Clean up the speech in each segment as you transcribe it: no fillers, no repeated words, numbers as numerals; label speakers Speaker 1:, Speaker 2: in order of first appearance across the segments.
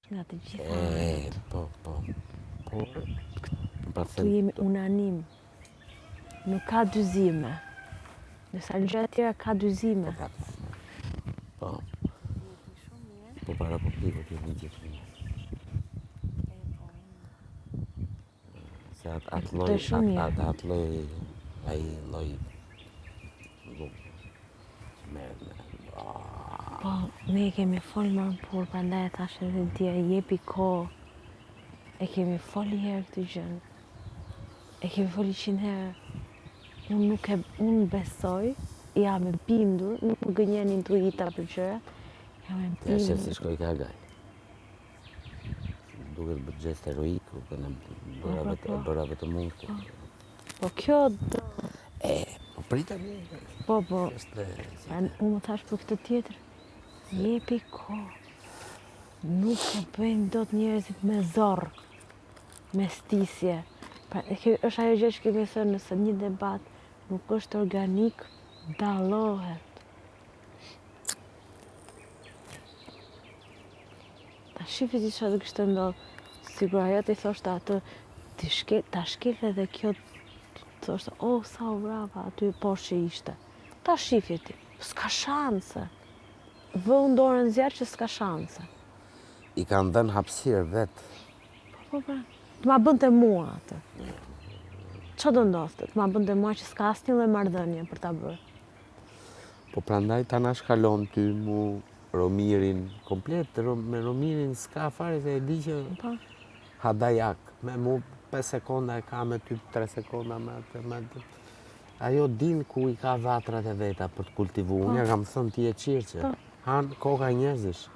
Speaker 1: Nga të gjitha
Speaker 2: E, po, po. Por, pra
Speaker 1: Këtu jemi unanim. Nuk ka dyzime. Nëse në gjëra tjera ka dyzime.
Speaker 2: Po, po. Po para publikut jemi gjithë mirë. Se atë atë lloj, atë atë atë lloj, ai lloj
Speaker 1: Po, ne e kemi folë më por prandaj e thashë edhe dje, jepi kohë. E kemi folë një herë këtë gjënë. E kemi folë 100 herë. Unë nuk e, unë besoj, jam e bindur, nuk më gënjen intuita për gjëra, jam e bindur.
Speaker 2: Ja, shef si shkoi ka gaj. Duket bërë gjest heroik, po në bëra po, po, po. bëra vetëm unë këtu.
Speaker 1: Po. po kjo do...
Speaker 2: E, po prita një.
Speaker 1: Po, po. Unë më thash për këtë tjetër. Jepi kohë. Nuk e bëjnë dot njerëzit me zor, me stisje. Pra, është ajo gjë që kemi thënë nëse një debat nuk është organik, dallohet. Ta shife ti çfarë do kishte ndodhur. Sikur ajo t'i thoshte atë, ti shke, ta shkelte dhe kjo të thoshte, oh, sa u vrava, aty poshtë që ishte. Ta shifje ti, s'ka shanse. Vë unë dorën në zjarr që s'ka shanse.
Speaker 2: I kanë dhënë hapësirë vetë.
Speaker 1: Po, po, pra. Të ma bënte mua atë. Ça do ndodhte? Të ma bënte mua që s'ka asnjë lloj marrëdhënie për ta bërë.
Speaker 2: Po prandaj ta anashkalon ty mu Romirin komplet me Romirin s'ka fare se e di që po. Hadajak me mu 5 sekonda e ka me ty 3 sekonda me atë me atë. Ajo din ku i ka vatrat e veta për të kultivu. Unë po. ja kam thënë ti je qirqe. Po. Han koka njerëzish.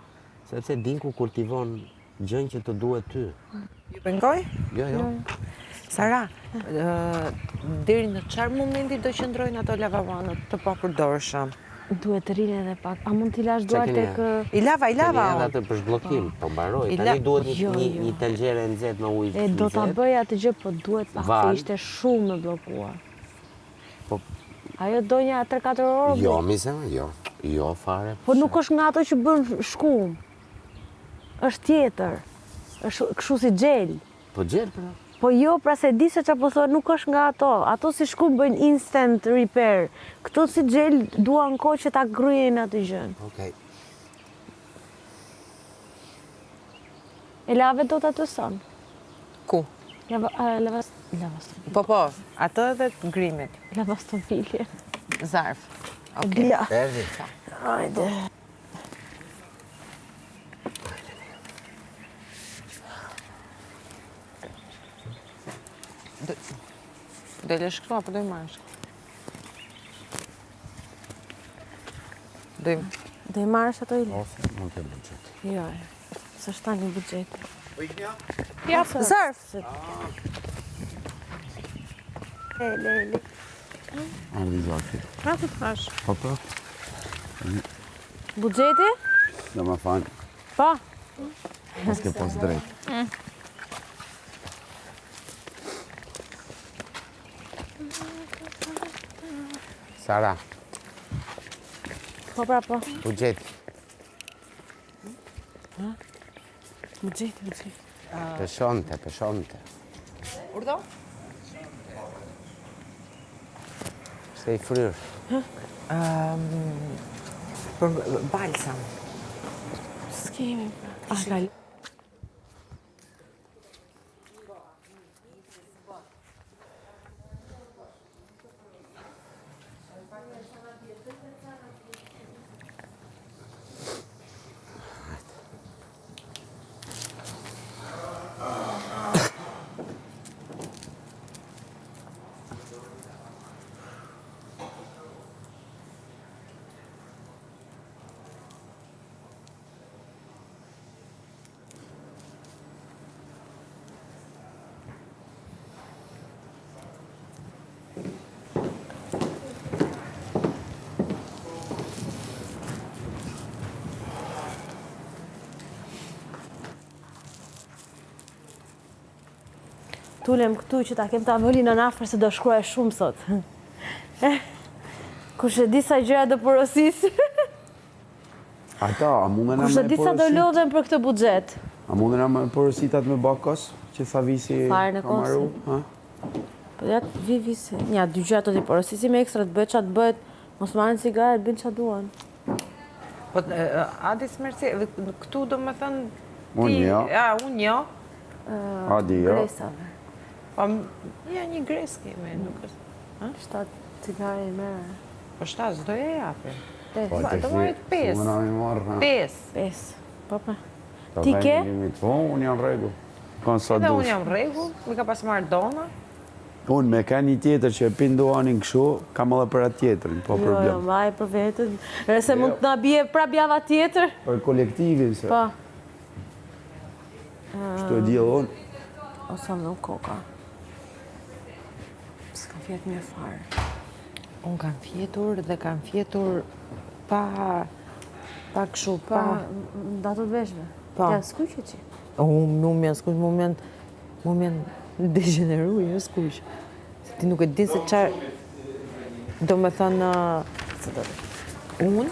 Speaker 2: Sepse din ku kultivon Gjënë që të duhet
Speaker 3: ty. Ju pengoj?
Speaker 2: Jo, jo.
Speaker 3: Sara, deri në çfarë momenti do qëndrojnë ato lavamanët të papërdorshëm?
Speaker 1: Duhet të rrinë edhe pak. A mund t'i lash duart tek...
Speaker 3: I lava, i lava.
Speaker 2: Keni edhe atë për zhbllokim, po mbaroi. Tani duhet një, jo, një, jo. një tenxhere e nxehtë me ujë
Speaker 1: E do ta bëj atë gjë, po duhet pak, se ishte shumë e bllokuar.
Speaker 2: Po
Speaker 1: Ajo do një 3-4 orë?
Speaker 2: Jo, mi zemër, jo. Jo, fare.
Speaker 1: Po nuk është nga ato që bën shkumë. Është tjetër. Është kështu si xhel.
Speaker 2: Po xhel pra.
Speaker 1: Po jo, pra se di se çfarë po thua, nuk është nga ato. Ato si shkumë bëjnë instant repair. Këto si xhel duan kohë që ta gërryejnë atë gjënë.
Speaker 2: Okej.
Speaker 1: E lave dot atë son?
Speaker 3: Ku?
Speaker 1: Lava, lava, lava
Speaker 3: Po, po, atë edhe të grimit.
Speaker 1: Lavastovilje.
Speaker 3: Zarf. Okej.
Speaker 1: Ja.
Speaker 2: Erdi.
Speaker 1: Hajde.
Speaker 3: Do i lësh këtu apo do i marrësh? Do i
Speaker 1: Do i marrësh ato i lësh.
Speaker 2: Ose mund të buxhet.
Speaker 1: Jo, jo. S'është tani buxheti.
Speaker 4: Po ikni ja?
Speaker 1: Ja,
Speaker 3: zarf.
Speaker 1: Le, le, le.
Speaker 2: Erdhi zarfi.
Speaker 1: Pra të thash.
Speaker 2: Po, po.
Speaker 1: Buxheti?
Speaker 2: Do më falë.
Speaker 1: Po.
Speaker 2: Pas ke pas drejt.
Speaker 1: Mm.
Speaker 2: Sara.
Speaker 1: Po, pra, po.
Speaker 2: Buxheti.
Speaker 1: Ha? Buxheti, buxheti.
Speaker 2: Peshonte, peshonte.
Speaker 3: Urdhëro?
Speaker 2: Se i fryrë.
Speaker 3: Për balsam.
Speaker 1: S'kemi, pra. A, ka Të ulem këtu që ta kem tavolinën afër se do shkruaj shumë sot. Kush e di sa gjëra do porosis.
Speaker 4: Ata, a mundena
Speaker 1: Kush
Speaker 4: me
Speaker 1: e di sa do
Speaker 4: porosit?
Speaker 1: lodhen për këtë buxhet?
Speaker 4: A mundena me porositat me ba kos, që tha Visi
Speaker 1: Farën e
Speaker 4: ka maru?
Speaker 1: kosit.
Speaker 4: Ha?
Speaker 1: Po ja vi Visi. Nja dy gjëra do t'i porosisim ekstra, të bëhet ça të bëhet, mos marrin cigare, të bëjnë ça duan.
Speaker 3: Po, Adi s'merr, këtu do me thënë...
Speaker 4: Unë jo.
Speaker 3: A, unë jo.
Speaker 4: Adi jo.
Speaker 1: Gresave.
Speaker 3: Po, ja një gres kemi, nuk është...
Speaker 1: Shtatë cigare i merr.
Speaker 3: Po shtatë, s'do e japim.
Speaker 1: Pesë.
Speaker 4: Po,
Speaker 3: Do marrit pesë. Pesë.
Speaker 1: Pesë. Po, po. Ti ke?
Speaker 4: Po, unë jam rregull. Kanë sa
Speaker 3: Edhe
Speaker 4: dush.
Speaker 3: unë jam rregull, më ka pas marrë dona.
Speaker 4: Unë me ka një tjetër që e pin duhanin kështu, kam edhe për atë tjetrin, po
Speaker 1: Jo, jo,
Speaker 4: problem.
Speaker 1: mbaj për vetën. Se mund të na bie prap java tjetër.
Speaker 4: Për kolektivin se.
Speaker 1: Po.
Speaker 4: Kështu e di edhe unë.
Speaker 1: O sa më koka. S'kam fjetë mirë fare.
Speaker 3: Unë kam fjetur dhe kam fjetur pa... Pa kështu, pa...
Speaker 1: Pa, datë të veshve.
Speaker 3: Po.
Speaker 1: Ja, skuqe që?
Speaker 3: Unë mu më janë skuq, mu më janë... Mu më janë degeneru, jo skuq. Se ti nuk e di se çfarë... Do me thënë... Unë,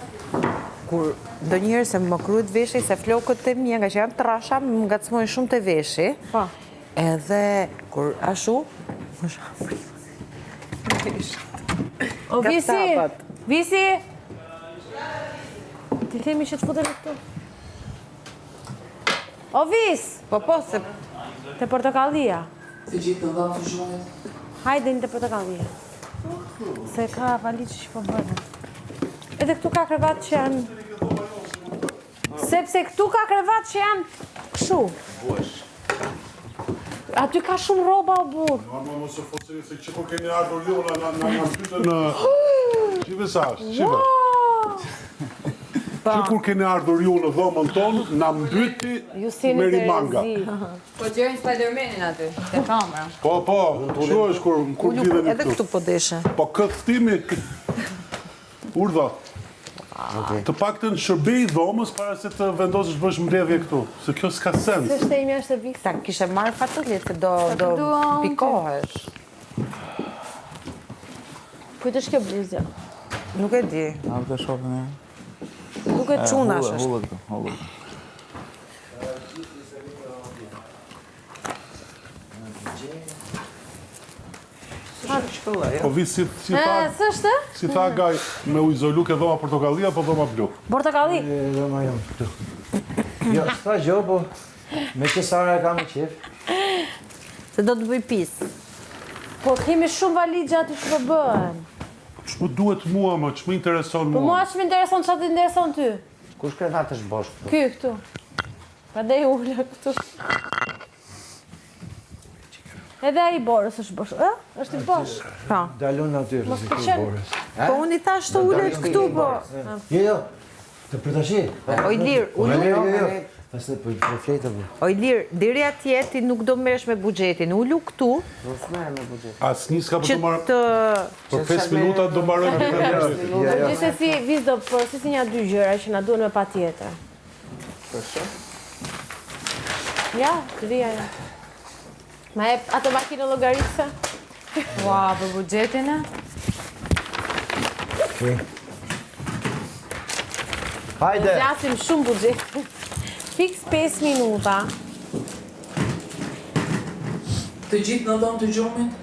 Speaker 3: kur ndonjëherë se më kruhet veshi, se flokët e mia, nga që janë trasha, më ngacmojnë shumë te veshi.
Speaker 1: Po.
Speaker 3: Edhe, kur ashu, më shafri. Veshit.
Speaker 1: O,
Speaker 3: Nga
Speaker 1: Visi!
Speaker 3: tapat.
Speaker 1: Visi! Ti themi që të futemi këtu. O, Vis!
Speaker 3: Po, po, se
Speaker 1: Te portokallia.
Speaker 5: Të gjithë në dhomë të gjumit.
Speaker 1: Hajde në te portokallia. Se ka valixhe që po bëhen. Edhe këtu ka krevat që janë... Sepse këtu ka krevat që janë kështu. Aty ka shumë rroba o burr.
Speaker 6: Ma ma mos e fosini se që kur keni ardhur ju na na na na mbytën në Shive sa është, shive. Që kur keni ardhur ju në dhomën tonë, na mbyti
Speaker 1: Ju si
Speaker 6: me
Speaker 1: në
Speaker 6: rimanga.
Speaker 1: terezi.
Speaker 7: Po gjerin Spider-Manin aty, te kamera.
Speaker 6: Po, po, kështu është kur kur
Speaker 3: Ulu,
Speaker 6: mblidheni
Speaker 3: edhe
Speaker 6: këtu.
Speaker 3: këtu po deshe.
Speaker 6: Po këthtimi Urdha. Të paktën shërbej dhomës para se të vendosësh të bësh mbledhje këtu, se kjo s'ka sens.
Speaker 1: Se është e imja është e Visi.
Speaker 3: Ta kishe marrë fatulje se do, do
Speaker 7: duam ti.
Speaker 3: pikohesh.
Speaker 1: Kujt është kjo bluzja?
Speaker 3: Nuk e di.
Speaker 5: A të shohim ne.
Speaker 3: Duket çunash është.
Speaker 5: Hullët këtu, hullët.
Speaker 6: Po vi si si tha,
Speaker 1: E, s'është?
Speaker 6: si tha Gaj, me u izolu ke dhoma portokalli apo dhoma blu?
Speaker 1: Portokalli.
Speaker 8: Dhoma jonë këtu. Jo, s'tha gjë, po me që Sara e ka me qef.
Speaker 3: Se do të bëj pis.
Speaker 1: Po kemi shumë valixhe aty që po bëhen.
Speaker 6: Ç'më duhet mua më, ç'më intereson
Speaker 1: Po
Speaker 6: mua?
Speaker 1: mua ç'më intereson, çfarë të intereson ty?
Speaker 2: Kush krevat është bosh këtu?
Speaker 1: Ky këtu. Prandaj u ula këtu. Edhe ai i Borës është bosh. Ë? Është i bosh.
Speaker 3: Po.
Speaker 8: Dalon aty
Speaker 1: Mos
Speaker 8: rreziku i
Speaker 1: pëlqen.
Speaker 8: Borës.
Speaker 3: Po unë i thash të ulet këtu, po.
Speaker 8: Jo, jo. Të për tash.
Speaker 3: O Ilir,
Speaker 8: Jo,
Speaker 3: ulu.
Speaker 8: jo, jo. Pastaj po po fleta po.
Speaker 3: O Ilir, deri atje ti nuk do merresh me buxhetin. Ulu këtu
Speaker 2: Nuk s'merrem me buxhet.
Speaker 6: Asnjë s'ka për
Speaker 3: që
Speaker 6: të marrë
Speaker 3: të
Speaker 6: për 5 minuta do mbarojmë me buxhetin.
Speaker 8: Jo, jo.
Speaker 1: Gjithsesi, Vis do porosisi një dy gjëra që na duhen me patjetër. Ja, të vija ja. Ma jep atë makinë llogaritëse?
Speaker 7: Ua, për buxhetin e?
Speaker 8: Hajde.
Speaker 1: Zgjasim shumë buxhetin. Fiks 5 minuta.
Speaker 5: Të gjithë në dhomë të gjumit.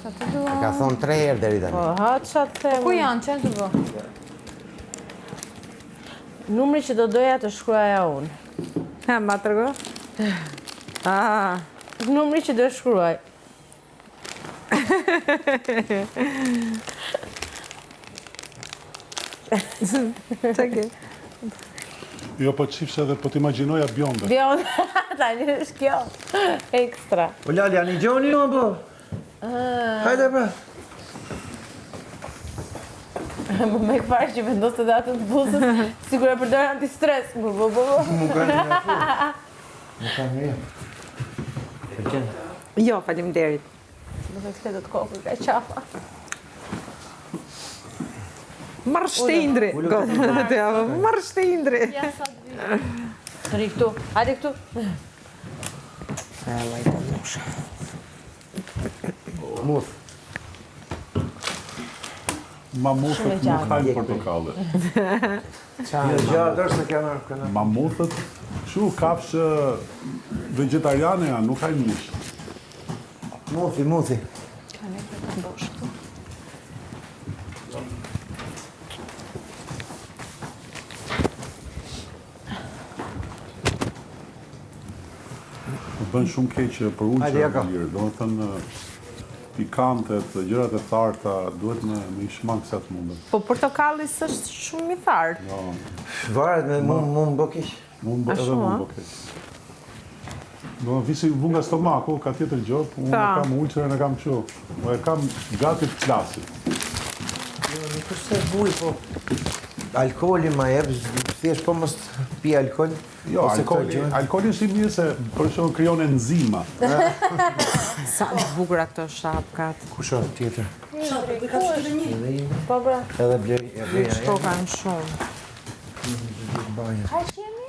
Speaker 1: Sa të dua.
Speaker 2: Ka thonë 3 herë deri tani.
Speaker 1: Po, ha, ça të them.
Speaker 7: Ku janë, ç'janë të bë?
Speaker 1: Numri që do doja të shkruaja unë.
Speaker 3: Ha, ma trego. Ah,
Speaker 1: Numri që do shkruaj.
Speaker 3: çka ke?
Speaker 6: Jo, po qifshe edhe po t'imagjinoja bjonde.
Speaker 1: Bjonde, tani është kjo. Ekstra.
Speaker 8: Po Lali, janë i gjoni ju apo? Hajde pra.
Speaker 1: Më me këfarë që vendosë edhe atë të buzës, sigur e përdor antistres. Bu, bu, bu, bu.
Speaker 8: Mu ka një ashtu. Mu ka një. Pëlqen.
Speaker 3: Jo, faleminderit.
Speaker 1: Më të kthehet të kokën ka qafa.
Speaker 3: Marr shtendri. Marr shtendri.
Speaker 1: Ja sa të vi. Rri këtu, hajde këtu.
Speaker 3: E, vaj të musha.
Speaker 2: Muth.
Speaker 6: Mamuthët nuk hajnë portokalle.
Speaker 8: Jo, gjatë është se kena...
Speaker 6: Mamuthët, kështu kafshë vegetariane janë, nuk hajnë mish.
Speaker 8: Muthi, muthi.
Speaker 1: Ka ne për të bosh këtu.
Speaker 6: Më bën shumë keq për ulçerën lirë, domethënë pikantet, gjërat e tharta, duhet me, me i shmang sa të mundet.
Speaker 3: Po portokalli s'është shumë i thartë.
Speaker 6: Jo.
Speaker 8: Varet me mu mu më bë keq.
Speaker 6: Mu më edhe mu më bë keq. Do të visi vu nga stomaku, ka tjetër gjë, po unë e kam ulçerën e kam kështu. Po e kam gati të plasi.
Speaker 8: Jo, nuk është se vuj, po alkooli ma jep, thjesht po mos pi alkool.
Speaker 6: Jo, alkooli, alkooli është i mirë se për shembull krijon enzima.
Speaker 3: Sa të bukura këto shapkat.
Speaker 8: Kush është tjetër?
Speaker 1: Shapkat, po i kam shtuar një. Po bra.
Speaker 8: Edhe bleri, e bleri.
Speaker 3: Këto kanë shumë.
Speaker 1: Kaq jemi?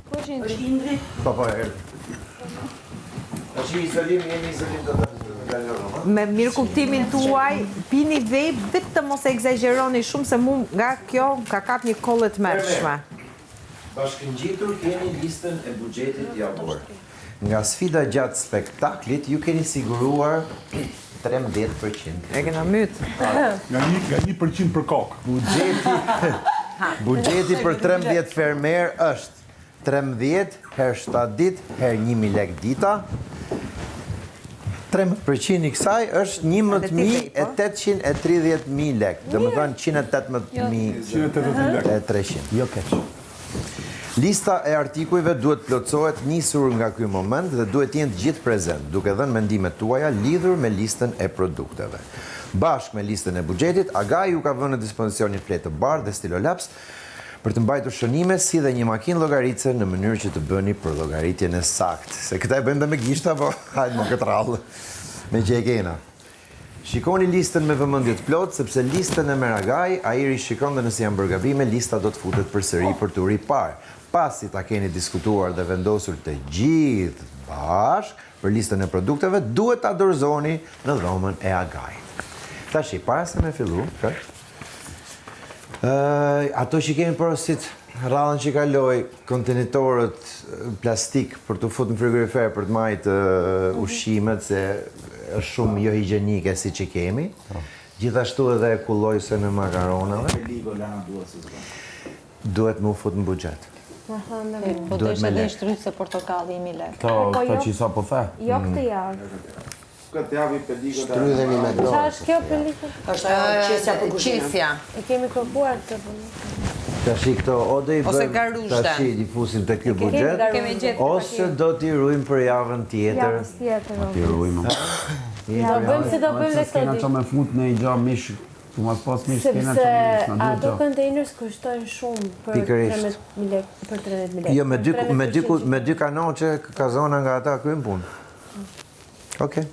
Speaker 1: Ku është Indri?
Speaker 8: Është Indri? Po, po, erdhi. Tash izolim, jemi izolim do të
Speaker 3: Me mirëkuptimin tuaj, pini vape, vetëm mos e ekzagjeroni shumë se mu nga kjo ka kap një kollë e tmerrshme.
Speaker 8: Bashkëngjitur keni listën e buxhetit javor. Nga sfida gjatë spektaklit ju keni siguruar 13%.
Speaker 3: E kena myt.
Speaker 6: Nga një nga 1% për kokë.
Speaker 8: Buxheti Buxheti për 13 fermerë është 13 herë 7 ditë herë 1000 lekë dita. 13% i kësaj është 11830.000 lekë, domethënë 118.300 lekë. Jo keq. Lista e artikujve duhet plotësohet nisur nga ky moment dhe duhet të jenë të gjithë prezent, duke dhënë mendimet tuaja lidhur me listën e produkteve. Bashkë me listën e buxhetit, Agai ju ka vënë në dispozicion një fletë të bardhë dhe stilolaps për të mbajtur shënime si dhe një makinë llogaritëse në mënyrë që të bëni përllogaritjen e saktë. Se këta e bëjmë dhe me gishta, po hajde më këtë radhë meqë e kena. Shikoni listën me vëmendje të plotë, sepse listën e merr Agai, ai rishikon dhe nëse janë bërë gabime, lista do të futet përsëri për t'u riparë. Pasi ta keni diskutuar dhe vendosur të gjithë bashkë për listën e produkteve, duhet ta dorëzoni në dhomën e Agait. Tashi, para se me fillu, kë? Ato që kemi porosit radhën që kaloi, kontenitorët plastik për t'u fut në frigorifer për të majtë mhm. ushqimet, se është shumë jo higjienike siç i kemi. Po. Gjithashtu edhe kullojësen e makaronave. Duhet me u fut në buxhet.
Speaker 7: Po do ishte dhe shtrydhëse portokalli i lek.
Speaker 4: Këto, po këto jo. që sa po the.
Speaker 1: Jo këtë javë.
Speaker 9: Këtë javë i peliko
Speaker 2: Shtrydheni me dorë.
Speaker 1: Ça është kjo peliko?
Speaker 10: Është ajo qesja për kuzhinën.
Speaker 3: Qesja.
Speaker 1: E kemi kërkuar këtë punë.
Speaker 8: Tashi këto o do i bëjmë, tashi i fusim te ky buxhet, ose do t'i ruajmë për javën tjetër.
Speaker 1: Javës tjetër.
Speaker 4: Po t'i ruajmë.
Speaker 1: Do bëjmë si do bëjmë dhe këto
Speaker 4: S'kena
Speaker 1: ditë.
Speaker 4: ça me fut në i gja mish, tu mos pas mish s'kena ça me mish,
Speaker 1: Sepse
Speaker 4: na
Speaker 1: ato
Speaker 4: duhet gja.
Speaker 1: kontejnerës kushtojnë shumë për
Speaker 8: Pikërisht.
Speaker 1: 13.000 lekë, për 13.000 lekë.
Speaker 8: Jo, me dy me dy me dy kanoçe kazona nga ata kryejmë punë. Okej.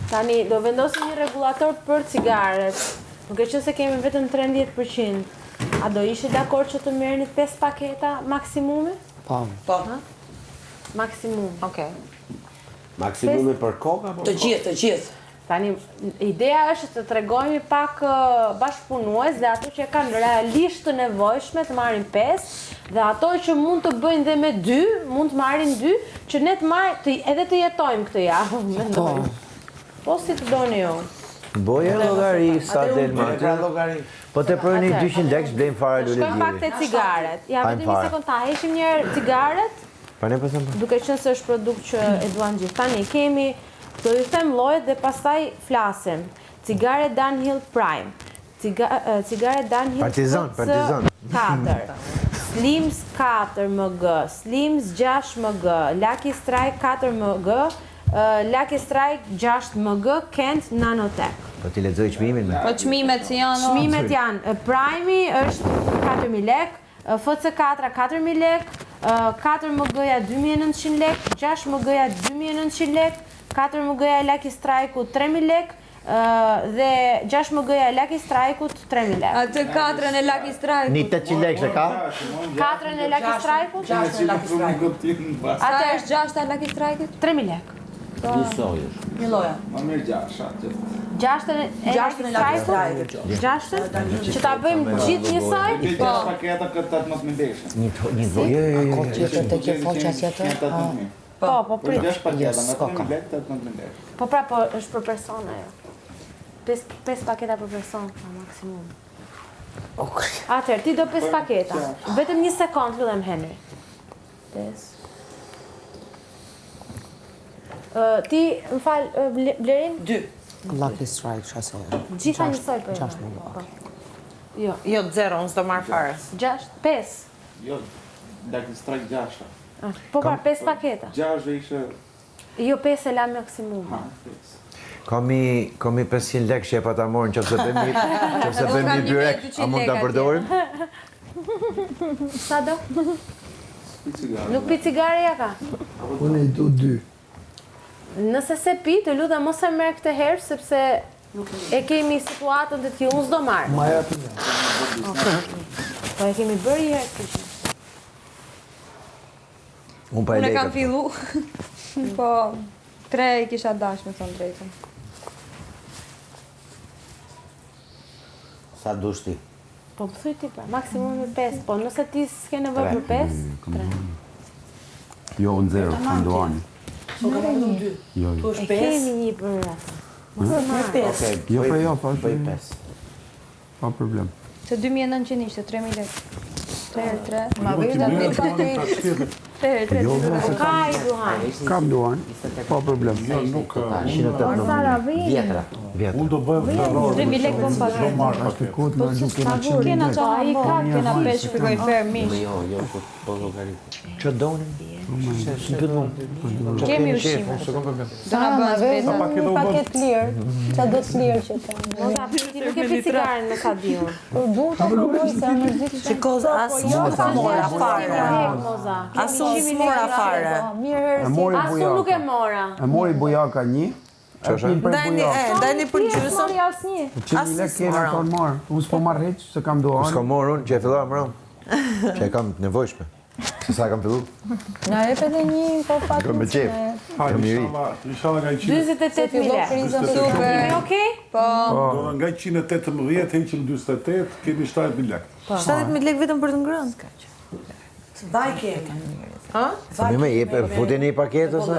Speaker 1: Tani, do vendosim një rregullator për cigaret. Duke qenë se kemi vetëm 13%, a do ishit dakord që të merrnit 5 paketa maksimumi?
Speaker 2: Po.
Speaker 10: Po.
Speaker 1: Maksimum.
Speaker 7: Okej.
Speaker 2: Maksimumi për kokë apo?
Speaker 10: Të gjithë, të gjithë.
Speaker 1: Tani, ideja është të tregohemi pak bashkëpunues dhe ato që e kanë realisht të nevojshme të marrin 5 dhe ato që mund të bëjnë dhe me 2, mund të marrin 2, që ne të marr, të, edhe të jetojmë këtë javë, mendoj. Po. Po si të doni ju.
Speaker 8: Boje llogari sa del më aty. Po te përni 200 lekë blejmë fare lule
Speaker 1: Shkojmë pak te cigaret. Ja, vetëm një sekondë ta heqim një herë cigaret.
Speaker 8: Pa ne po them.
Speaker 1: Duke qenë se është produkt që e duan gjithë. Tani kemi Do ju them llojet dhe pastaj flasim. Cigare Dunhill Prime. Cigare Dunhill
Speaker 8: Partizan, Partizan.
Speaker 1: 4. Slims 4 mg, Slims 6 mg, Lucky Strike 4 mg, Lucky Strike 6 mg, Kent Nanotech.
Speaker 8: Po ti lexoj çmimin me.
Speaker 7: Po çmimet si janë?
Speaker 1: Çmimet janë Prime-i është 4000 lekë, FC katra 4000 lekë, 4 mg-ja 2900 lekë, 6 mg-ja 2900 lekë, 4 mg-ja e Lucky Strike-ut 3000 lekë dhe 6 mg-ja e Lucky Strike-ut 3000 lekë.
Speaker 7: Atë katrën e Lucky Strike-ut.
Speaker 8: Një 800 lekë se ka?
Speaker 1: Katrën e Lucky Strike-ut?
Speaker 7: Gjashtën e Lucky Strike-ut. Sa është gjashta e Lucky Strike-ut?
Speaker 1: 3000 lekë.
Speaker 2: Njësoj është.
Speaker 10: Një lloj.
Speaker 9: Më mirë gjashtë, atë.
Speaker 1: Gjashtën e
Speaker 10: Gjashtën e Lucky Strike.
Speaker 1: Gjashtën? Që ta bëjmë gjithë njësoj?
Speaker 9: Po. Gjashtë paketa këtë 18.000 lekë.
Speaker 8: Një një jo, jo, jo, jo.
Speaker 10: Tjetër te kjo faqja tjetër.
Speaker 9: 18.000.
Speaker 1: Po, po prit.
Speaker 9: Gjashtë paketa, nga 3.000 lekë, 18.000 lekë.
Speaker 1: Po pra, po është për person ajo. 5 pesë paketa për person, pa maksimum. Atëherë, ti do 5 paketa. Vetëm një sekond, lutem Henry. 5. Ë, ti, më fal, ë, Ble- Blerim?
Speaker 10: 2.
Speaker 3: Lucky Strike, shasoj.
Speaker 1: Gjitha njësoj po.
Speaker 3: Gjashtë më po.
Speaker 1: Jo,
Speaker 3: Jo, zero, unë s'do marr fare.
Speaker 1: 6, 5.
Speaker 9: Jo, Lucky Strike gjashta.
Speaker 1: Po pra, 5 paketa.
Speaker 9: Gjashtë ishe...
Speaker 1: Jo, 5 e la maksimum.
Speaker 9: Ha, pesë.
Speaker 8: Kam i, kam i 500 lekë që e pata morën, qofse bëjmë një, qofse bëjmë një byrek, a mund ta përdorim?
Speaker 1: Sa do? Nuk pi cigare ja ka?
Speaker 4: Unë i du dy.
Speaker 1: Nëse se pi, të lutem mos e merr këtë herë sepse e kemi situatën të tillë, unë s'do marr.
Speaker 4: Ma jap një.
Speaker 1: Po e kemi bërë një herë këtë gjë.
Speaker 8: Unë pa e
Speaker 11: Unë e kam
Speaker 8: lekët.
Speaker 11: fillu, po tre i kisha dash, me thonë drejtën.
Speaker 2: Sa dush ti?
Speaker 1: Po më thuj ti pra, maksimumi 5, po nëse ti s'ke nevojë për 5, 3.
Speaker 4: Jo, unë zero, kam duanin.
Speaker 10: Po kam vetëm 2.
Speaker 4: Jo, jo.
Speaker 10: Tu është
Speaker 1: E
Speaker 10: 5.
Speaker 1: kemi një për atë. Mos e marr.
Speaker 2: Okej,
Speaker 4: Jo,
Speaker 2: bëj-
Speaker 4: po jo, po.
Speaker 2: Bëj 5.
Speaker 4: Pa problem.
Speaker 11: Se 2900 ishte, 3000 lekë. 3 herë 3.
Speaker 7: Ma
Speaker 6: Jo, ti
Speaker 7: vërtet
Speaker 6: merr
Speaker 7: një
Speaker 6: duhanin ta shpjetë.
Speaker 11: 3 herë 3.
Speaker 4: Jo,
Speaker 1: Po
Speaker 4: se
Speaker 1: ka i duhan.
Speaker 4: kam duhan, pa problem.
Speaker 6: Jo, nuk... unë-
Speaker 8: 189.
Speaker 7: vi.
Speaker 2: Vjetra.
Speaker 8: Vjetra.
Speaker 6: Unë do bëhem terror.
Speaker 11: 3000 lekë bën pak.
Speaker 6: Do marr paketë.
Speaker 4: Kut në nuk kena 100
Speaker 11: Kena
Speaker 4: lekë.
Speaker 11: qa
Speaker 1: ai
Speaker 11: ka,
Speaker 1: ka,
Speaker 11: kena peshk, frigorifer, mish.
Speaker 2: Jo, jo, po po llogarit.
Speaker 8: Që donin?
Speaker 11: Kemi ushqime.
Speaker 8: Unë s'kam problem.
Speaker 11: Do na
Speaker 7: Ma
Speaker 11: bëhen
Speaker 7: vetëm
Speaker 6: Sa
Speaker 11: speta.
Speaker 6: paketa
Speaker 7: një
Speaker 6: u bën?
Speaker 7: paket lirë, qa do të lirë që të.
Speaker 1: Moza, ti nuk e pi cigaren me sa di unë.
Speaker 7: Po du ta provoj se jam mërzitshme.
Speaker 3: Shiko, as
Speaker 7: Po, jo,
Speaker 3: unë s'mora fare.
Speaker 1: Moza.
Speaker 3: As unë s'mora fare.
Speaker 7: Po, mirë herë
Speaker 4: E
Speaker 7: si.
Speaker 4: mori
Speaker 1: As unë nuk e
Speaker 4: bujaka.
Speaker 1: mora.
Speaker 4: E mori bujaka një. E pin prej
Speaker 3: Ndajni, e,
Speaker 4: bujaka.
Speaker 3: ndajni për gjysmë.
Speaker 7: Mori asnjë.
Speaker 4: 100 lekë kena
Speaker 3: s'mora.
Speaker 4: tonë marrë. Unë s'po marr hiç, se kam duhan.
Speaker 8: S'kam morë unë që e fillova mram. Që e kam të nevojshme. Se sa e kam fillu.
Speaker 7: Na jep edhe një, po fat.
Speaker 8: Kam me qef.
Speaker 6: Ha,
Speaker 8: Jam i ri.
Speaker 6: inshallah, inshallah nga 100...
Speaker 1: 48000 lekë.
Speaker 7: Krizën
Speaker 11: Super.
Speaker 1: Jemi okay?
Speaker 11: Po,
Speaker 6: Do dhe nga 118, heqim 48, kemi 70.000 lekë.
Speaker 3: 70000 lekë vetëm për të ngrënë.
Speaker 10: Vaj kemi.
Speaker 3: Ha?
Speaker 8: Mi më jep, futeni një paketë ose?